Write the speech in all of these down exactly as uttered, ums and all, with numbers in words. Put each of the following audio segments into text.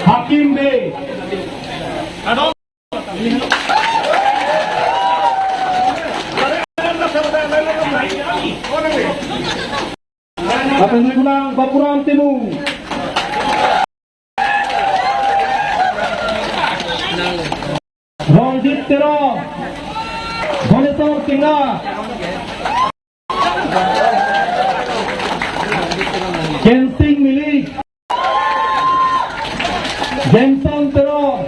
Hakim Bey. Lapen kulang Bapuram Timung. Ronjit Teron. Ganeswar Singha. Kensing Milik. Jenson Teron.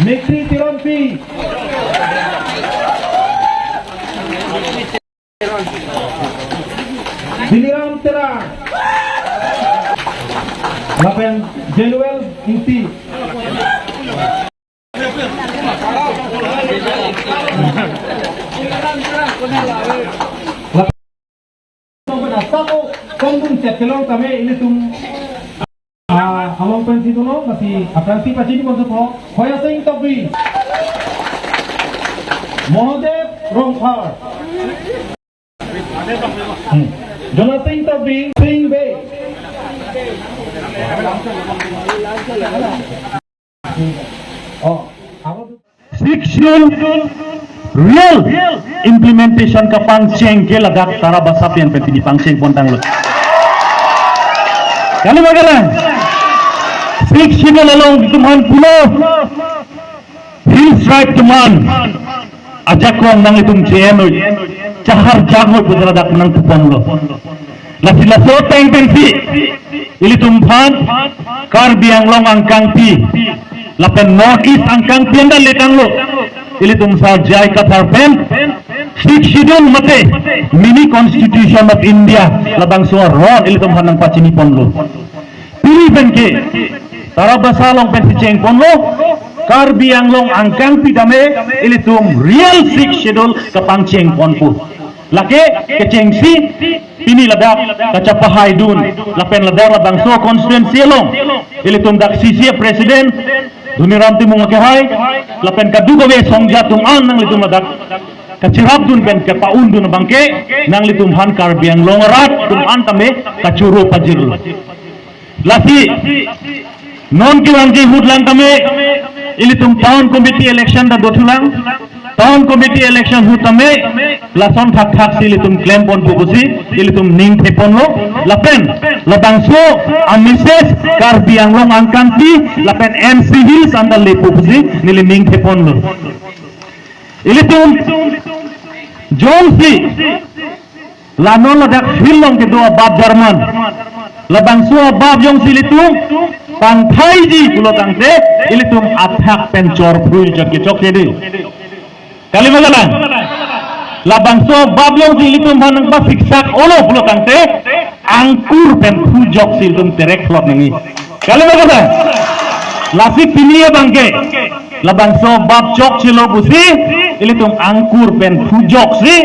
Mikri Teronpi. Biliram Terang. Lapen Jenuel Ingti. Lapen asako kongdung chet kelong tame ilitum, ah, along pensi dolo, lasi aphrangsi pachini ponpo, Khoya Sing Tokbi, Mohadev Rongphar, hmm, Jonathan Tokbi, Sing Bey. Oh, aro Sixth Schedule real implementation kapangcheng ke ladak Tarabasa pen pen pini pangcheng pon tanglo. Kali ma kalang? Sixth Schedule along itum aphan pulo Hill Tribe atum aphan ajakong nanglitum J N O, chahar jakong pu ladak nangthu ponlo. Lasi laso ateng pensi ilitum aphan Karbi Anglong angkangpi lapen North East angkangpi anta letanglo. Ilitum Sar J I Kathar pen Sixth Schedule mate Mini Constitution of India labangso aron ilitum aphan nangpachini ponlo. Pini pen ke Tarabasa along pensi cheng ponlo, Karbi Anglong angkangpi tame ilitum real Sixth Schedule kapangcheng ponpo. Lake kechengsi pini ladak kachepahaidun, lapen ladak labangso constituency along ilitum dak C C A president Dhoniram Timung akehai, lapen kadokave asongja atum an nanglitum ladak kacherapdun pen kepa-undun abangke nanglitum aphan Karbi Anglong arat atum an tame kachoro pajirlo. Lasi non kevangji ahut lang tame ilitum town committee election ta dothulang. Town committee election ahut tame lason thakthak si ilitum klem ponpo pusi ilitum ning the ponlo. Lapen labangso a-message Karbi Anglong angkangpi lapen N C Hills anta lepo pusi neli ning the ponlo. Ilitum jongsi la non ladak field along kedo abab darman, labangso abab jongsi ilitum pangthaiji pulo tangte ilitum athak pen chorphui chok ke chok ke dei. Kali ma kalang? Labangso abab jongsi ilitum aphan nangpasiksak-olo pulo tangte angkur pen phu joksi ilitum terek phlot nangji. Kali ma kalang? Lasi pini abangke labangso abab chokchelo pusi ilitum angkur pen phu joksi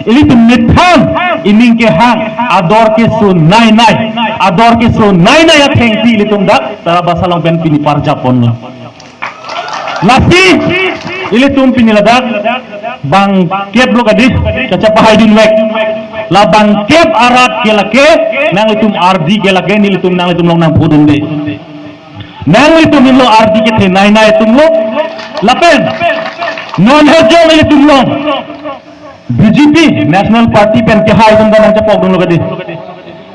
ilitum methang ining kehang ador keso nainai, ador keso nainai athengpi ilitum dak Tarabasa along pen pini parjap ponlo. Lasi ilitum pini ladak bangkep lo kadi, kachepahaidunvek. La bangkep arat ke lake nanglitum ardi ke lake nelitum nanglitum along nangpudunde. Nanglitum henlo ardi kethe nainai atumlo. Lapen non hajong nelitum along B J P National Party pen kehai atum ta nangchepokdunlo kadi.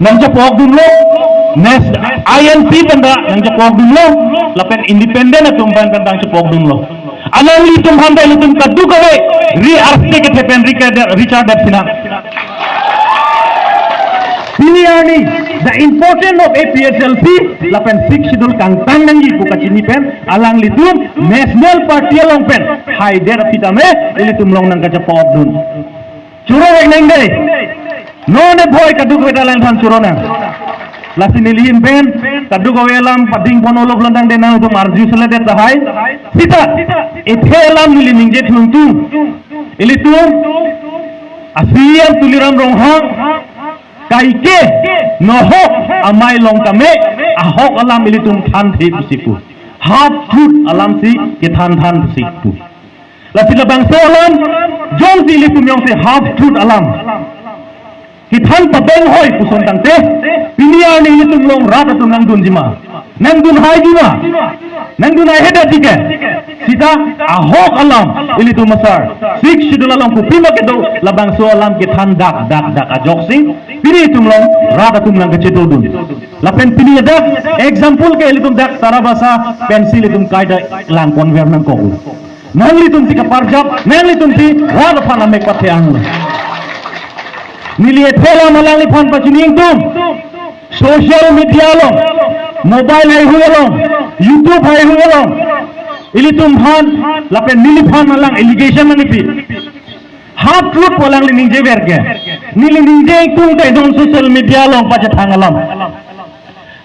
Nangchepokdunlo. Nes-, I N C pen ta nangchepokdunlo. Lapen independent atum pen ta nangchepokdunlo. Alanglitum aphan ta ilitum kadokave ri arste kethe pen Richard Dev, Richard Dev Sinha. Pini arni, the importance of A P H L C lapen Sixth Schedule kangtang nangji pu kachini pen alanglitum National Party along pen haidet aphi tame ilitum along nangkachepokdun. Choro vek nang dei. Non e bhoi kadokave ta alangphan choro nang. Lasi neli ahin pen kadokave alam pading pon-olo pulo tangte nangtum arju seledet tahai. Sita, ethe alam neli ningje thulungtung. Ilitum a C E M Tuliram Ronghang kaike nohok amei along tame ahok alam ilitum thanthe pusi pu. Half truth alam si kethan than pusi pu. Lasi labangso alam jongsi ilitum jongsi half truth alam kethan Pabeng hoi puson tangte, pini arni ilitum along rat atum nangdunji ma? Nangdun haiji ma? Nangdun haihedet tike. Sita ahok alam ilitum asar Sixth Schedule along kopima kedo, labangso alam kethan dak dak dak ajoksi pini itum along rat atum nangkachetongdun. Lapen pini dak example ke ilitum dak Tarabasa pensi ilitum kaita lang convert nangkok. Nanglitum si kaparjap, nanglitum si rat aphan amek pathe ang. Neli ethe alam alangliphan pachini ingtung. Social media along, mobile haihui along, YouTube haihui along, ilitum aphan lapen neliphan alang allegation nangkipi. Half truth pu alangli ningjever ke. Neli ningje ingtung ta non social media along pachethang alam.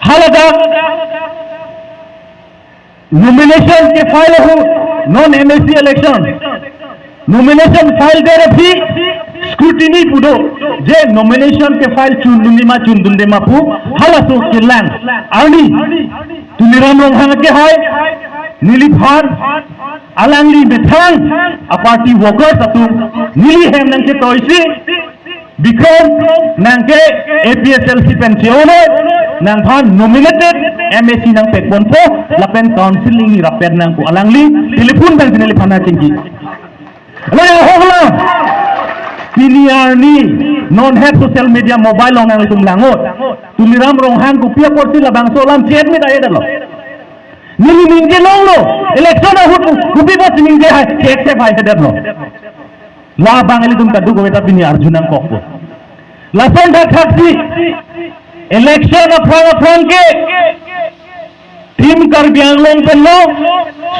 Haladak nomination ke-file ahut, non M A C election, nomination file det aphi scrutiny pu do, je nomination ke-file chundunde ma chundunde ma pu halaso kelang arni Tuliram Ronghang ke hai, neliphan alangli methang a-party workers atum neli hem nangchetoisi, Bikrom nangke A P H L C pen che-o noi, nangphan nominated M A C nangpekponpo, lapen council neli rapet nang pu alangli telephone pen neliphan nangchingki. Alai ahok alam. Pini arni non het social media mobile along nanglitum langot. Tuliram Ronghang kopi apotsi labangso alam chet mit aye dalo. Neli ningje longlo, election ahut kopi apotsi ningje hai, chet chet hai hedet lo. Labang ilitum kadokave ta pini arju nangkokpo. Lason thakthak si election aphrang aphrang ke Team Karbi Anglong pen lo,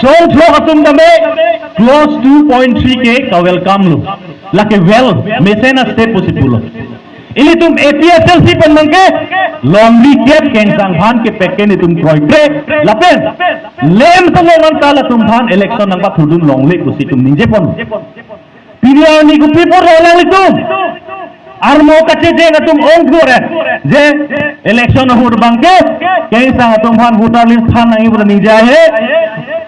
songthrok atum tame clause two point three ke ka-welcome lo. Lake well, mesen a-step pusi pulo. Ilitum A P H L C pen nangke longri kep kengsang aphan kepek ke netum kroikre. Lapen lem song man ta latum aphan election nangpathurdun longle pusi itum ningjepon. Pini arni kopi apot alanglitum armo kachejeng atum ongkure, je election ahut abangke kengsang atum aphan voter list than nangji pu ta ningje haihe.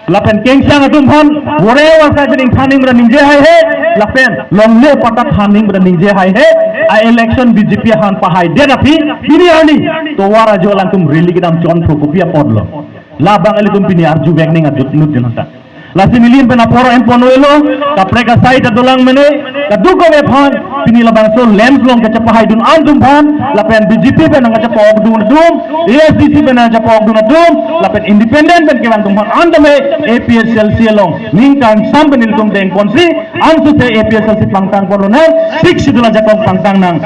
Lapen kengsang atum aphan voter list than nangji pu ta ningje haihe. Lapen longle patta than nangji pu ta ningje haihe. A-election B J P aphan pahaidet aphi pini arni tovar ajo alangtum rally kedam chonpho kopi apotlo. Labang ilitum pini arjuvek ning adut nut din hanta. Lasi neli pen apor enpon elo, kaprek asai ta dolang mene, kadokave aphan, pini labangso lem along kachepahaidun atum aphan, lapen B J P pen nangkachepa-okdun atum, A S D C pen nangkachepa-okdun atum, lapen independent pen kevang atum aphan an tame A P H L C along ningkan sam pen ilitum dengponsi, ansose A P H L C pangtangpon lonang, Sixth Schedule ajakong pangtang nang.